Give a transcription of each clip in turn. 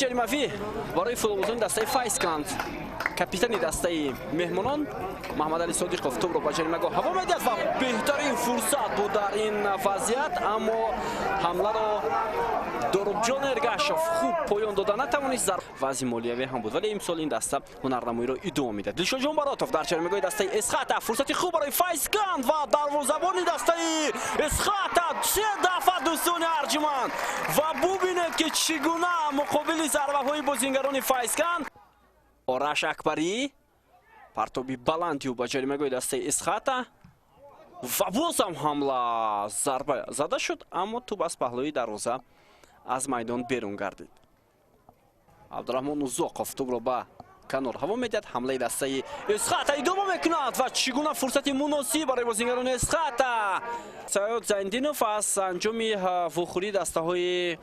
ҷаримавӣ барои футболбозони дастаи Файзканд. Капитани дастаи меҳмонон Маҳмадалӣ Содиқов тӯбро ба ҷаримагоҳ ҳаво медиҳад ва беҳтарин фурсат буд дар ин вазъият, аммо ҳамларо Доробҷон Эргашов хуб поён дода натавонист. Вазъи молиявӣ ҳам буд, вале имсол ин даста ҳунарнамоиро идома медиҳад. Дилшодҷон Баротов дар ҷаримагоҳи дастаи Эсхата, фурсати хуб барои Файзканд ва дарвозабони дастаи Эсхата се дафъа, дӯстони арҷманд, ва бубинед, ки чӣ гуна муқобили зарбаҳои бозингарони Файзканд. Ораш Акбарӣ, партоби баланди ӯ ба ҷаримагоҳи дастаи Эсхата ва бозам ҳамла, зарба зада шуд, аммо тӯб аз паҳлӯи дарвоза аз майдон берун гардид. Абдураҳмон Узоқов тӯбро ба канор ҳаво медиҳад. Ҳамлаи дастаи Эсхата идома мекунад ва чӣ гуна фурсати муносиб барои бозингарони Эсхата. Саёд Зайндинов аз анҷоми вохӯрии дастаҳои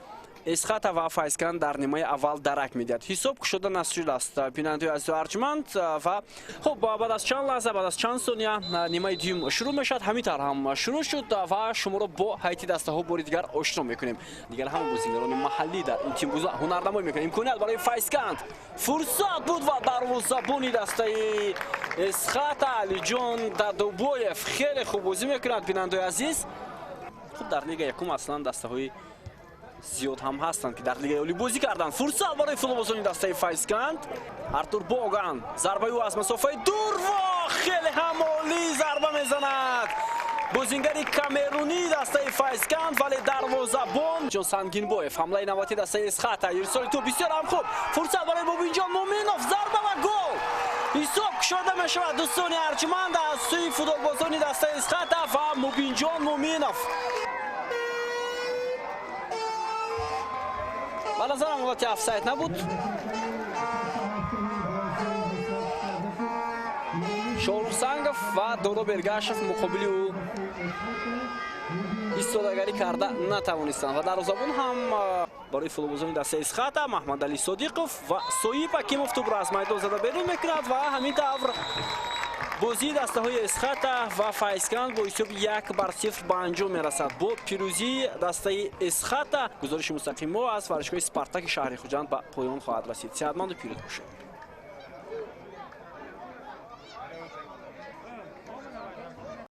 Эсхата ва Файзканд дар нимаи аввал дарак медиҳад. Ҳисоб кушода нашудааст, бинандаи азизу арҷманд. Ва хуб, баъд аз чанд лаҳза, баъд аз чанд сония нимаи дуюм шурӯъ мешавад. Ҳамин тавр ҳам шурӯъ шуд ва шуморо бо ҳайати дастаҳо бори дигар ошно мекунем. Дигар ҳама бозингарони маҳаллӣ дар ин тим ҳунарнамоӣ мекунанд. Имконият барои Файзканд, фурсат буд ва дарвозабони дастаи Эсхата Алиҷон Дадобоев хеле хуб бозӣ мекунад, бинандаи азиз. Хуб, дар лига якум аслан дастаҳои зиёд ҳам ҳастанд, ки дар лигаи олӣ бозӣ карданд. Фурсат барои футболбозони дастаи Файзканд. Артур Боган, зарбаи ӯ аз масофаи дур ва хеле ҳам олӣ зарба мезанад бозингари камерунии дастаи Файзканд, вале дарвозабон Ҷон Сангинбоев. Ҳамлаи навбатии дастаи Эсхата, ирсоли тӯб бисёр ҳам хуб, фурсат барои Мубинҷон Муминов, зарба ва гол. Ҳисоб кушода мешавад, дӯстони арҷманд, аз сӯи футболбозони дастаи Эсхата ва Мубинҷон Муминов. Ба назарам, ҳолати офсайд набуд. Шоҳрух Сангов ва Дороб Эргашев муқобили ӯ истодагарӣ карда натавонистанд ва дарвозабон ҳам барои футболбозони дастаи Эсхата Маҳмадалӣ Содиқов ва Соиб Ҳакимов тӯбро аз майдон зада берун мекунад. Ва ҳамин тавр бозии дастаҳои Эсхата ва Файзканд бо ҳисоби 1-0 ба анҷом мерасад бо пирӯзии дастаи Эсхата. Гузориши мустақим мо аз варзишгоҳи Спартаки шаҳри Хуҷанд ба поён хоҳад расид. Сеҳатманду пирӯз бошед.